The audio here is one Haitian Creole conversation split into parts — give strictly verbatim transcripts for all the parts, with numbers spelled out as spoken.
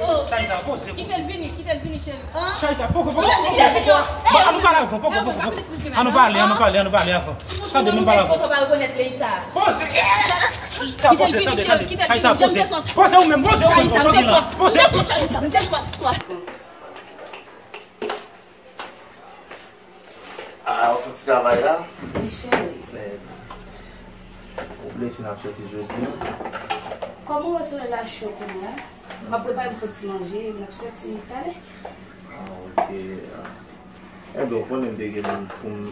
Oh, Chayza, poze, poze. Kite l vini, kite l vini, cheri. Chay sa, poko, poko, poko, poko. Bon, ann pale avan, poko, poko, poko. Ann pale, ann pale, ann pale avan. Tande, ann pale avan. Poze. Poze. Chayza, poze, tande, tande. Chayza, poze. Poze ou menm, poze ou menm, poze ou menm. Poze. Ah, w fè ti travay la? Wi, cheri. Ou blese n ap soti jodi a? Kòm ou wè solèy la cho kounye a, m ap prepare m fè ti manje, m ap soti talè. Ah, ok. Enben, ou konnen m te gen pou m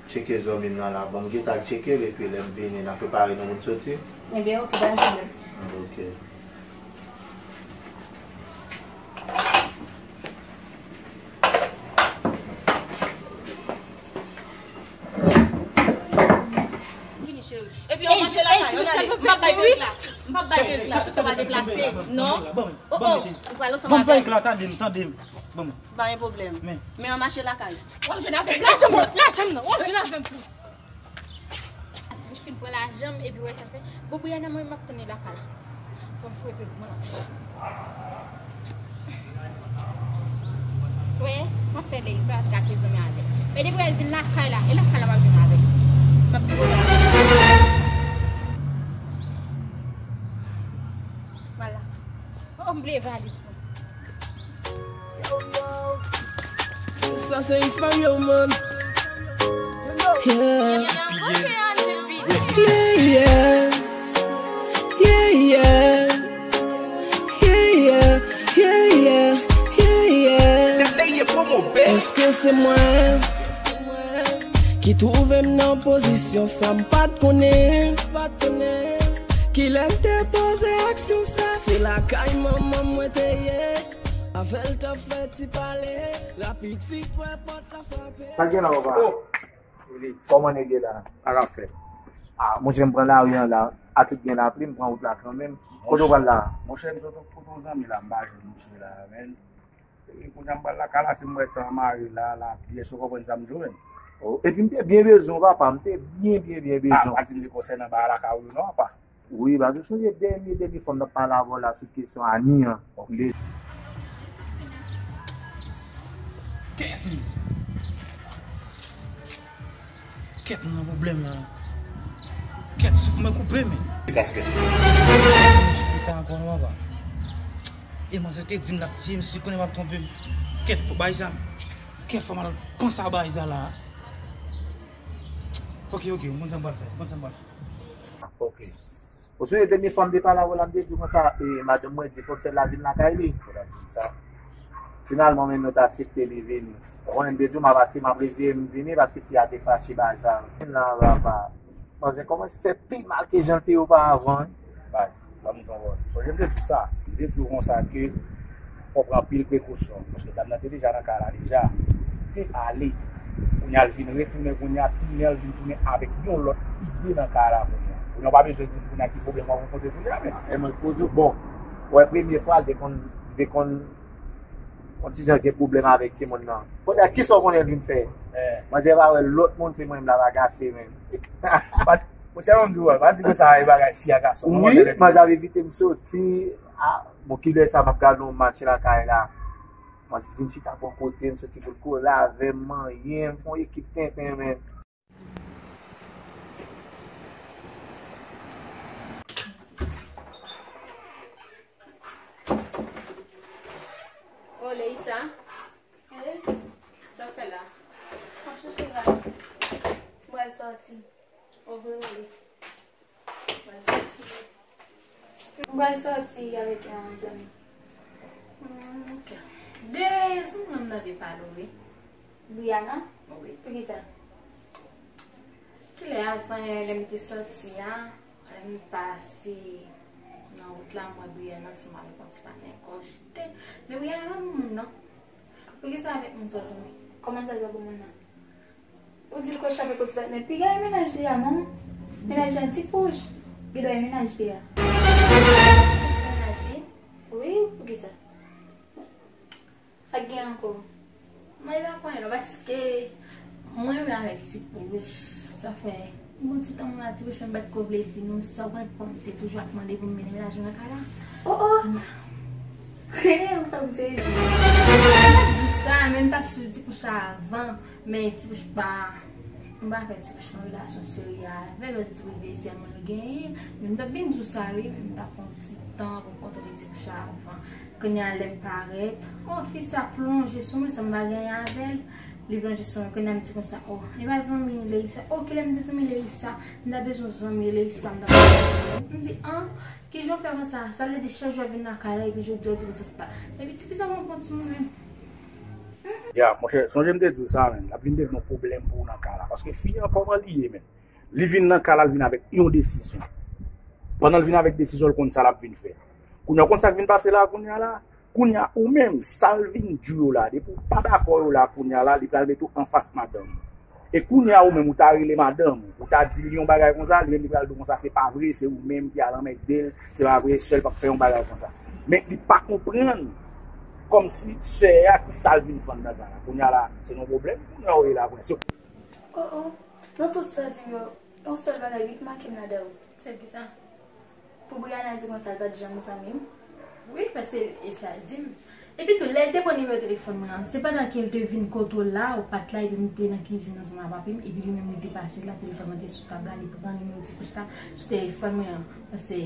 tcheke zanmi m nan la. Bon, m gentan al tcheke l, epi lè m vini, n ap prepare nou pou n soti. Enben, ok, pa gen pwoblèm. Ok. Vini, cheri. Epi, w mache lakay, ann ale. M p ap bay pèk la. M p ap bay pèk la. Toutan pa deplase. Non. Oh, oh. Ou pral ansanm avè m. Tande m, tande m. Bon. Pa gen pwoblèm. Men an mache lakay. W ap jwenn avè m. Lajan m, lajan m nan. W ap jwenn avè m tou. Ti bouch fin pran lajan m, epi wè sa fè. Bon, Brianna, mwen, m ap tann li lakay la. Bon, m fouye pe mwen la. Wè, m ap fè Leisa gate zanmi avè l. Men depi wè l vin lakay la, e lakay la m ap jwenn avè l. M ap di, vwala. Oh, m bliye valiz mwen. Sa se X Mario, man. Yeah. Yeah, yeah. Yeah, yeah. Yeah, yeah. Yeah, yeah. Yeah, yeah. Èske se mwen ki twouve m nan pozisyon sa m pa t konnen? Kilè m te poze aksyon sa? Se lakay manman mwen te ye. Avè l t ap fè ti pale. Rapid fi kwè pòt la frape. Sa gen la, papa? Oh! Kòman nèg ye la? Sa k ap fèt? Ah, monchè, m pran lari an la. A tout gen lapli, m pran wout la kanmenm. Kote w pral la? Monchè, m sot kote yon zanmi la, m pa jwenn misye la, menn. Epi kounye a m pral lakay la, si m wè tan mare la, lapli, èske w konprann sa m di w menm? Oh, epi m te byen bezwen w, papa, m te byen, byen, byen bezwen w. Ah, pa di m se konsènan bagay lakay ou yo non, papa. Wi, paske sonje dènye, dènye fwa m t ap pale avè w la sou kesyon Ani an. Ok. Kèt, m nan pwoblèm la. Kèt, souf mwen koupe, men. Kaskèt. Ki sa ankò non, papa? E manzè te di m l ap tiye m, si konnen m ap twonpe m. Kèt, fò bagay sa. Kèt, fò m al panse a bagay sa la. Ok, ok, m konn sa m pral fè, m konn sa m pral fè. Ok. Ou sonje dènye fwa m te pale avè w la, m te di w konsa, e, madanm mwen di fòk sèl la vin lakay li. Ou ta di sa. Finalman, menm nou t aksepte li vini. Ou konnen m te di w m ap ase, m ap reziye m vini paske fi a te fache bagay sa. Vin la, papa. Manzè kòmanse fè pi mal ke jan l te ye oparavan, wi. Baz, ban m di w yon bagay. Sonje m te di w sa. M te di w konsa ke fò w pran anpil prekosyon. Paske dam nan te deja nan kay la deja. Li te ale. Kounye a l vin retounen, kounye a tounen, l vin tounen avèk yon lòt ide nan kay la kounye a. Kounye a w pa bezwen di m kounye a ki pwoblèm w ap rankontre kounye a, men. E mwen, pou di w, bon, wè, premye fwa, l te konn, li te konn, konn ti jan gen pwoblèm avèk timoun nan. Kounye a, kisa w konnen l vin fè? Eh. Manzè pa wè lòt moun, se mwen menm l ap agase, men. Pa, monchè, ban m di w, pa di konsa, e bagay fi ak gason. Wi, manzè ap evite m soti. Ah, bon, kilè sa m ap gade yon match lakay la? Mwen vin chita bò kote m, soti pou l kole avè m, manyen m, fè yon ekip tenten, men. Oh, Leisa. Hey. Sa w fè la? M ap chèche la. Mwen soti. Oh, vre, vre. Mwen soti. M pral soti avèk yon zanmi. Hmm, ok. De zanmi m nan te pale w, wi. Brianna? Wi. Poukisa? Kilè avan yè lè m te soti a, lè m pase nan wout la, m wè Brianna ansanm avèk yon ti patnè kòch. Men Brianna pa bon moun, non. Poukisa avèk moun sa w di m? Kòman sa l pa bon moun nan? Ou di l kòch avèk yon ti patnè. Piga e mennaj li a, non? Mennaj li a ti pwouj. Gen dwa e mennaj li a. Mennaj li? Wi, poukisa? Sa k gen ankò? Mwen pa konnen non, paske mwen renmen avèk ti pwouj. Sa fè yon bon ti tan mwen a ti pwouj, men m pa t ko vle di nou sa, ou konn kòm te toujou ap mande pou m mennen mennaj mwen nan kay la. Oh, oh! Ou fè m sezi. M ap di sa, men m t ap swiv Ti Pouch avan, men Ti Pouch pa, m pa fè Ti Pouch nan relasyon serye avè l, lè Ti Pouch dezyèm mwen genyen, men m t ap vin di w sa wi, men m t ap pran ti tan pou m kontwole Ti Pouch avan. Kounye a lè m parèt, oh, fi sa plonje sou mwen, san m pa genyen avè l. Li plonje sou mwen, kounye a m di konsa, oh, e pa zanmi Leisa. Oh, kilè m te zanmi Leisa? M ta bezwen zanmi Leisa, m ta bezwen zanmi. M di, an, kijan w fè konsa? Sa vle di chak jou w ap vin lakay la, epi jodi a w di konsa, ta. Epi ti fi sa pran kont sou mwen menm. Ya, monchè, sonje m te di w sa, menn. L ap vin devni yon pwoblèm pou ou nan kay la. Paske fi an, kòman li ye, menn? Li vin nan kay la, li vin avèk yon desizyon. Pandan l vin avèk desizyon, l konn sa l ap vin fè. Kounye a, w konn sa k vin pase la, kounye a la? Kounye a, ou menm, sa l vin di w yo la, depi w pa dakò yo la, kounye a la, li pral mete w anfas madanm ou. E kounye a, ou menm, ou ta rele madanm ou, ou ta di li yon bagay konsa, li menm, li pral di w konsa, se pa vre, se ou menm ki al anmède l, se pa vre, sè l p ap fè yon bagay konsa. Men li pa konprann, kòmsi sè a, ki sa l vin fann nan kay la. Kounye a la, se yon pwoblèm, kounye a, ou ye la, kounye a. Se Oh, oh. Nan tout sa w di m yo, yon sèl bagay wi k make m ladan yo. Sèl kisa? Pou Brianna di konsa l pa t janm zanmi m. Wi, paske e sa l di m. Epi tou, lè l te pran nimewo telefòn mwen an, se pandan ke l te vin kote w la, ou pa t la, epi m te nan kizin ansanm ak papi m, epi li menm li te pase la, telefòn mwen te sou tab la, li pran nimewo Ti Pouch la sou telefòn mwen an. Paske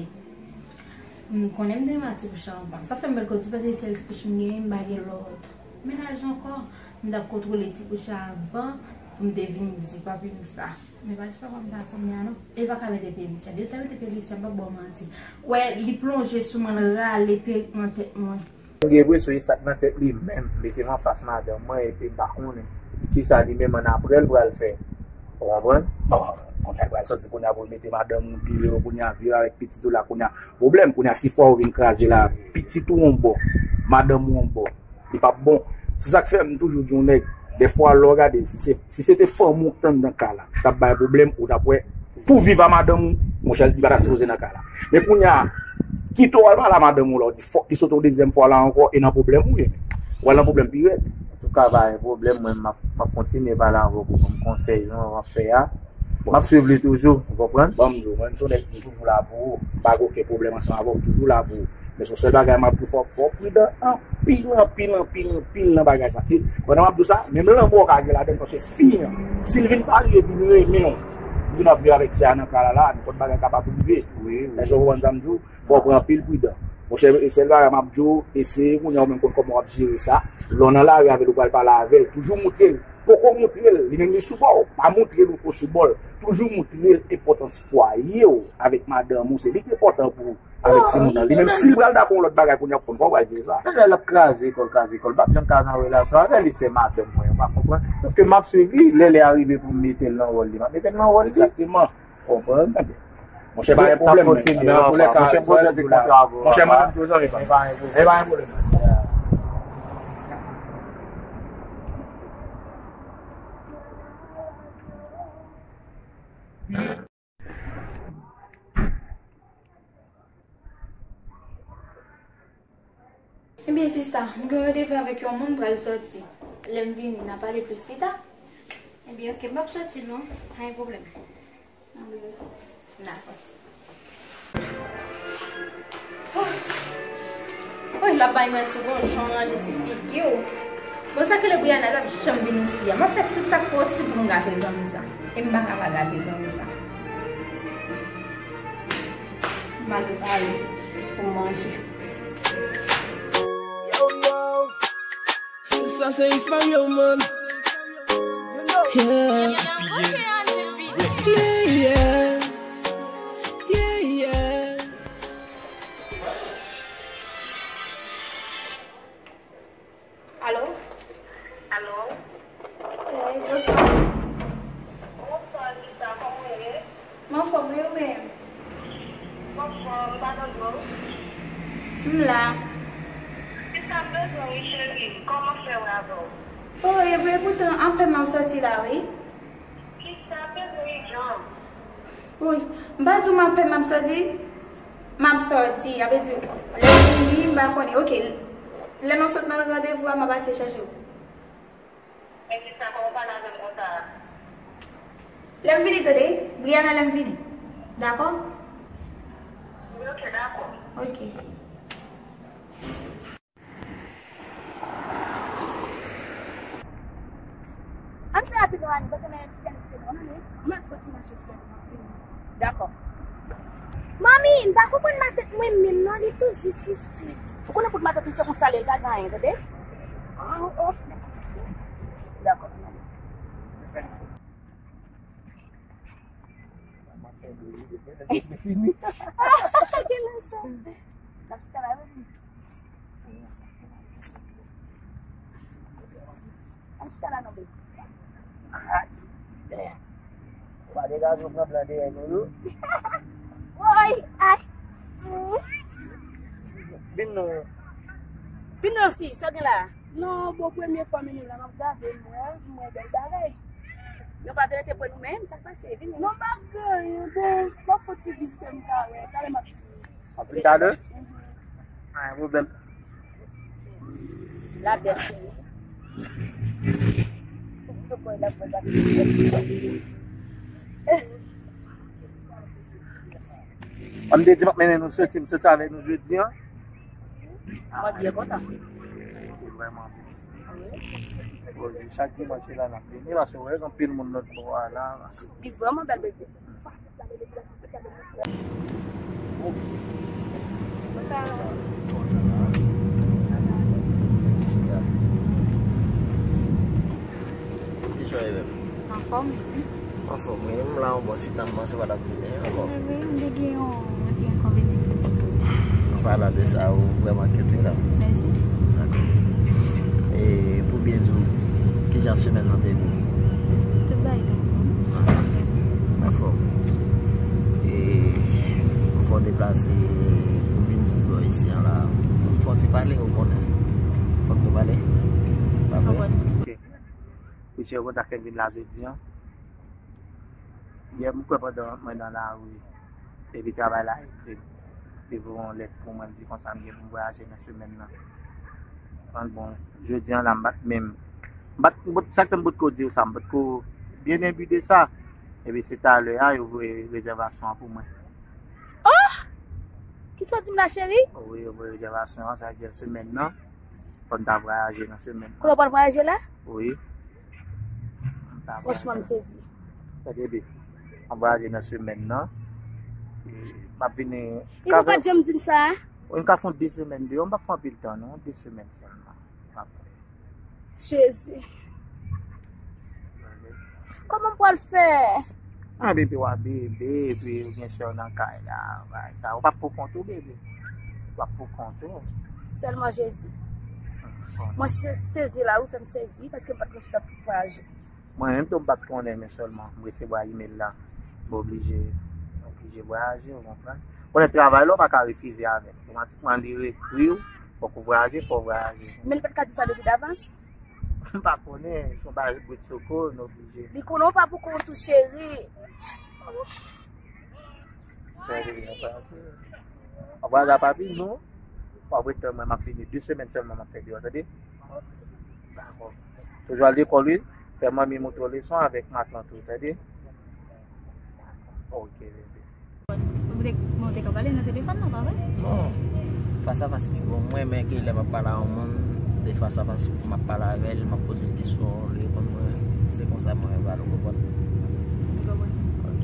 m konnen m te renmen Ti Pouch la anvan. Sa fè m bèl kote paske se sèl Ti Pouch m genyen, m pa gen lòt mennaj ankò. M t ap kontwole Ti Pouch la avan pou m te vin di papi m sa. Men pa di papa m sa kounye a non. E li pa ka mete pye li sèl. Depi l ta mete pye li sèl, m p ap ba w manti. Wè, li plonje sou mwen, l rale perik nan tèt mwen. M gen enpresyon e sa k nan tèt li menm, mete m anfas madanm mwen, epi m pa konnen kisa li menm annapre l pral fè. Ou konprann? Bon, kounye a l pral sòti kounye a pou l mete madanm ou, piye w kounye a, viv avèk pitit ou la kounye a. Pwoblèm, kounye a, si fwa ou vin kraze la, pitit ou yon bò, madanm ou yon bò. Li p ap bon. Se sa k fè m toujou di yon nèg, dèfwa lè w gade, si se, si se te fanmi w k t anndan kay la, t ap bay pwoblèm, ou t ap wè, pou viv a madanm ou, monchè, li pa ta sipoze nan kay la. Men kounye a, kite w al pale a madanm ou la, w di fòk li sot yon dezyèm fwa la ankò, e nan pwoblèm ou ye. W al nan pwoblèm pi rèd. Antouka, pa gen pwoblèm, mwen, m ap, m ap kontinye pale avè w pou ban m konsèy jan w ap fè a. M ap swiv li toujou, ou konprann? Ban m di w, mwen, m se yon nèg, m toujou la pou ou. M pa gen okenn pwoblèm ansanm avè w, m toujou la pou ou. Men se yon sèl bagay m ap di w, fò, fò w pridan anpil, anpil, anpil, anpil nan bagay sa. E pandan m ap di w sa, menm lanmò ka gen ladan l, paske fi an, si l vin pale, vin renmen w, vin ap viv avèk sè a nan kay la, la, nenpòt bagay kapab rive. Wi, wi. Èske w konprann sa m di w? Fò w pran anpil pridan. Monchè, e sèl bagay m ap di w, eseye kounye a ou menm konn kòman w ap jere sa. Lè w nan lari avè l, ou pral pale avè l, toujou moutre l. Poko moutre l, li menm li sou bò w. Pa moutre l ou ko sou bò l. Toujou moutre l enpòtans fwaye w avèk madanm ou. Se li ki enpòtan pou ou avèk timoun nan. Li menm, si l pral dakò yon lòt bagay kounye a, ou konn kòman w pral jere sa. Lè l ap kraze kò l, kraze kò l, m p ap janm ka nan relasyon avè l, li se madanm mwen, ou pa konprann? Sòf ke m ap swiv li, lè lè a rive pou m mete l nan wòl li, m ap mete l nan wòl li. Egzakteman. Konprann? Monchè, pa gen pwoblèm, men. Nan antoulèka, monchè, mwen di kontra avè w. Monchè, mwen menm tou, zanmi pa m. E pa gen pwoblèm. E pa gen pwoblèm. Ebyen, sista, m gen yon randevou avèk yon moun, m pral sòti. Lè m vini, n a pale plis pita. Ebyen, oke, m p ap sòti non. Pa gen pwoblèm. Dakò. Woy, l ap bay manti, bon jan w ranje ti figi w. Bon, sa k rele Brianna, l ap janm vin isi a. M ap fè tout sa k posib pou m gate zanmi sa. E m pa ka pa gate zanmi sa. M ale pale pou m manje. Yo, yo. Sa se experiment. Yeah. Yeah, yeah. Yeah, yeah. Alo? Alo? Hey, bonswa. Bonswa, Lisa, kòman w ye? M anfòm, e ou menm? M anfòm, m pa tande w. M la. Kisa m bezwen wi, cheri? Kòman fè w avè w? Oh, e vre, poutan, anpè m ap sòti la, wi. Kisa bezwen ijan? Wi, m pa di w m anpè m ap sòti. M ap sòti, a vle di, lè m vini, m pa konnen. Oke, lè m ap sot nan randevou a, m ap pase chèche w. Men kisa, kòman w pale avè m konsa a? Lè m vini, tande. Brianna, lè m vini. Dakò? Wi, oke, dakò. Oke. Fè rapid non, Annie, paske men ti gade kite non, non. Mwen fò ti mache sou. Dakò. Manmi, m pa konprann matèt mwen menm non, li toujou sou stil. Ou konnen pou matèt misye konsa li pa gen anyen, tande? Ah, oh. Dakò. Fini. N ap chita la, wi. N ap chita la, non, baby. Ay, damn. Pa degaje w pran blan dèyè nou, yo. Woy, ay. Vin non. Vin non, si, sa gen la. Non, bon, premye fwa m vini la, m ap gade, m wè, m wè bèl bagay. Nou pa vle rete pou nou menm, sa k pase? Vini. Non, pa gen anyen, bon, m ap fè ti vizite m talè, talè m ap vini. Ap vin talè? Mhm. Pa gen pwoblèm. La bèl cheri. An m te di m ap mennen nou soti, m soti avèk nou jodi an. Mwen byen kontan. Se vrèman byen. Bon, chak dimanch la n ap vini, paske wè, gen anpil moun lòt bò a la. Li vrèman bèl, bebe. Bonsoir. Kòman sa va? Sa va. Kijan w ye menm? Anfòm, wi. Anfòm, wi. M la yon bò, si tan m panse w pa t ap vini ankò. Wi, wi, m te gen yon, yon ti enkonvenyans. An palan de sa, ou vrèman cute, wi, la. Mèsi. Dakò. E pou byen di w, kijan semèn nan te vin? Tout bagay te anfòm. Anfòm. E ou fè w deplase pou vin jis bò isi an la. Fò w ti pale, ou konnen. Fòk nou pale. Pa vre? Ou konnen. Ok. Mesye yo kontakte m vin la jodi an. Yè, m kwè pandan mwen nan lari, epi travay la ekri m. Li voye yon lèt pou mwen, li di konsa m gen pou m vwayaje nan semèn nan. An bon, jodi an la, m pa t menm, m pa t, m pa t, sa k fè m potko di w sa, m potko byen enbi de sa. Epi se talè a, yo voye rezèvasyon an pou mwen. Oh! Kisa w di m la, cheri? Wi, yo voye rezèvasyon an, sa vle di semèn nan. Fò n ta vwayaje nan semèn nan. Kote w pral vwayaje la? Wi. Franchman, m sezi. Tande byen. M ap vwayaje nan semèn nan. E m ap vini. E ou pa t janm di m sa? Wi, m ka fè yon de semèn deyò. M p ap fè anpil tan, non. De semèn sèlman. M ap Jezi. Kòman m pral fè? Ah, bebe, w a bebe, epi ou gen sè w nan kay la, bagay sa. Ou p ap pou kont ou, bebe. Ou p ap pou kont ou. Sèlman Jezi. Mwen se- sezi la, ou fè m sezi, paske m pa t konn si t ap vwayaje. Mwen menm tou, m pa t konnen, men sèlman m resevwa imèl la. M oblije, m oblije vwayaje, ou konprann? Konnen travay la, ou pa ka refize avè l. Otomatikman, li rekri w, fòk ou vwayaje, fò w vwayaje. Men li pa t ka di sa depi davans? M pa konnen, se yon bagay britsoko, nou oblije. Li konnen w pa pou kont ou, cheri. Cheri, nou pa antre. Anvwayaje a pa vin, non. W ap ret tann mwen, m ap vini. De semèn sèlman m ap fè deyò, tande? Dakò. Toujou al lekòl, wi. Fè manmi montre w leson avèk matant ou, tande? Ok, bebe. Ou te, bon, ou te ka pale nan telefòn nan, pa vre? Non. Fas a fas pi bon. Mwen renmen ke lè m ap pale a yon moun, de fas a fas, m ap pale avè l, m ap poze l kesyon, li reponn mwen. Se konsa mwen renmen pale, ou konprann? M konprann. Ok.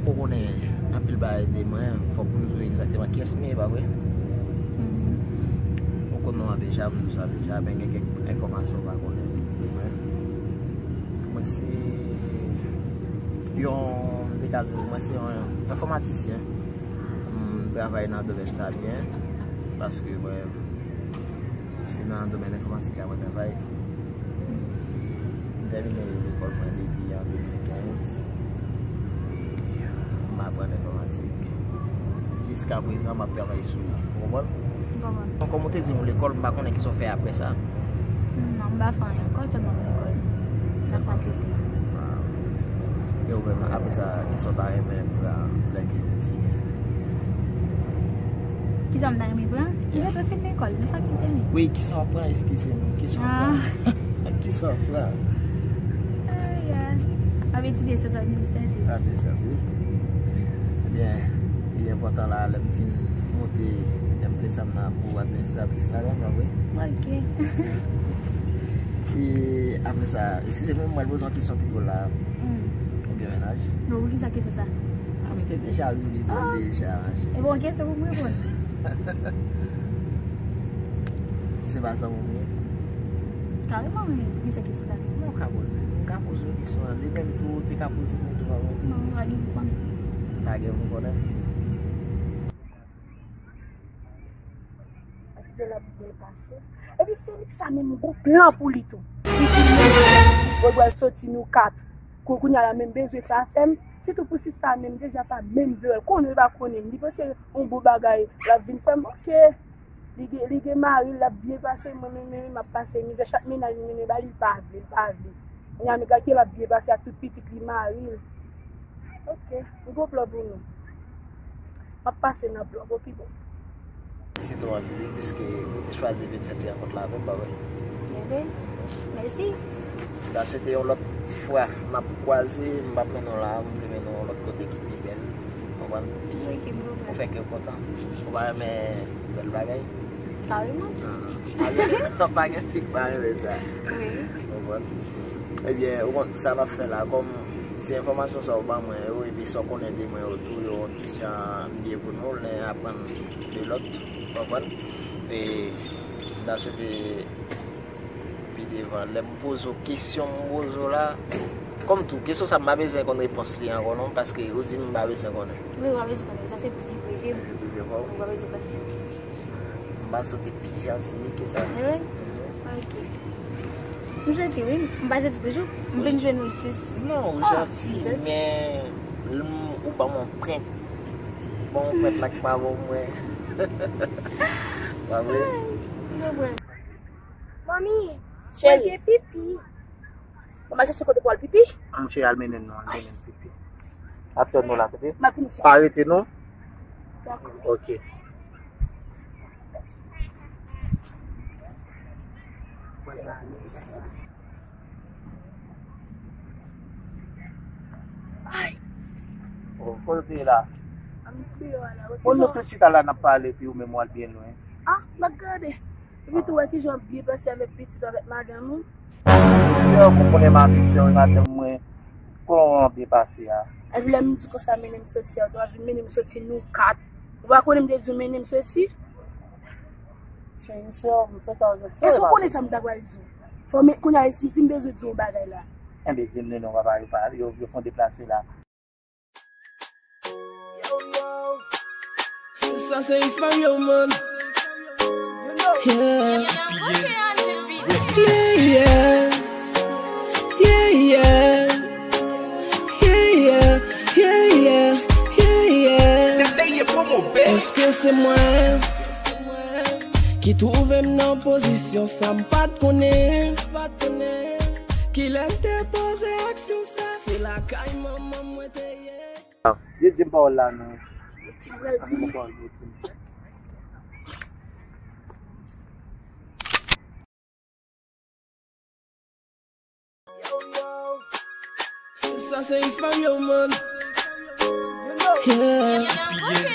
Ou konnen anpil bagay de mwen, fòk m di w egzakteman kiyès m ye, pa vre? Mhm. Ou konn non an deja, m di w sa deja, men gen kèk enfòmasyon ou pa konnen de mwen. Mwen se yon, m te ka di w, mwen se yon enfòmatisyen. M travay nan domèn sa byen, paske mwen, se nan domèn enfòmatik la mwen travay. M tèmine lekòl mwen depi an de mil kenz. E m aprann enfòmatik. Jiska prezan, m ap travay sou li. Ou konprann? M konprann. Bon, kòm ou te di m lekòl, m pa konnen kisa w fè apre sa. Non, m pa fè anyen ankò, sèlman m lekòl. Nan fakilte. Ah, ok. E ou menm, apre sa, kisa w ta renmen pran lè ke ou fini? Kisa m ta renmen pran? Yeah. M gentan fin lekòl, nan fakilte m ye. Wi, kisa w ap pran, eskize m? Kisa w ap pran? Ah. Kisa w ap pran? Ay, ay. M ap etidye syans administrativ. Administratif. Ebyen, li enpòtan la, lè m fin monte M P S A m nan pou administratris la, pa vre? Ok. E apre sa, eskize m, mwen poze yon kesyon pi gwo la. Hmm. Ou gen mennaj? Non, poukisa kesyon sa? A, m te deja reponn li deja, mache. E bon, kesyon pou m reponn. Se pa sa pou mwen. Kareman, wi. Poukisa kesyon sa? Non, ou ka poze. M ka poze yon kesyon an. Li menm tou, ou te ka poze pou mwen tou, pa vre? Non, m pa gen pou konnen. M pa gen pou konnen. Di l ap byen pase. Epi Felix sa menm gon plan pou li tou. Li di menm, mwen pral soti nou kat. Kou-, kounye a la menm bezwen sa fè m. Sitou pou sista menm deja pa menm vle wè l. Konnen l pa konnen m. Li panse yon bon bagay l ap vin fè m. Oke. Li gen, li gen mari l, l ap byen pase. Mwen menm, menm, m ap pase mizè. Chak mennaj m mennen ba li, li pa vle, li pa vle. Kounye a, men gade ke l ap byen pase ak tout pitit li, mari l. Oke, m gon plan pou nou. M ap pase nan plan pou pi bon. Felisite w anpil, piske ou te chwazi vin fè ti rankont la avè m, pa vre? Ebyen, mèsi. M ta swete yon lòt fwa m ap kwaze, m p ap mennen w la, m vle mennen w yon lòt kote ki pi bèl. Konprann? Wi, ki pi bèl. Pou fè kè w kontan. Ou pa renmen bèl bagay? Kareman. Ah, pa gen, pa gen fi k pa renmen sa. Wi. Konprann? Ebyen, ou konn sa n ap fè la, kòm ti enfòmasyon sa ou ban mwen yo, epi sa w konnen de mwen yo tou, yo yon ti jan byen pou nou, len aprann de lòt, ou konprann? E m ta swete pi devan, lè m poze w kesyon m poze w la, kòm tou, kesyon sa m pa bezwen konn repons li ankò non, paske ou di m m pa bezwen konnen. Wi, ou pa bezwen konnen, sa se vi prive m. Vi prive pa w? Ou pa bezwen konnen. M pa sot pi janti ke sa. Wi? Mhm. Ok. M janti, wi. M pa janti toujou. M vin jwenn ou jis. Non, ou janti, men l-, ou ban m yon prank. Ban m yon prank la k pa bon mwen. Pa vre? Ay, m konprann. Manmi, mwen gen pipi. Bon, m al chèche kote pou al pipi. Monchè, al mennen nou, al mennen pipi. Atè nou la, tande? M ap vini, chè. Pa rete non. Dakò. Ok. Ay. Oh, kote w te ye la? Bon, nou tout chita la, n ap pale, epi ou menm w al byen lwen. Ah, m ap gade. Epi tou wè kijan w ap byen pase avèk pitit ou, avèk madanm ou. Sè w, ou konnen m avèk sè w, madanm mwen, kòman w byen pase a? Epi lè m di konsa mennen m soti a, ou vin mennen m soti nou kat. Ou pa konnen m te di w mennen m soti? Cheri, sè w, m soti avèk sè w. Èske w konnen sa m ta pral di w? Fò m, kounye a, si, si m bezwen di w yon bagay la. Enben, di m non, non, papa, yo pa, yo, yo fon deplase la. Sa se X Mario, man. Yeah. Yeah, yeah. Yeah, yeah. Yeah, yeah. Yeah, yeah. Yeah, yeah. Èske se mwen ki twouve m nan pozisyon sa m pa t konnen? Kilè m te poze aksyon sa? Se lakay manman mwen te ye. Yo di m pawòl la non. An bon pawòl yo di m. Sa se X Mario, man. Yeah.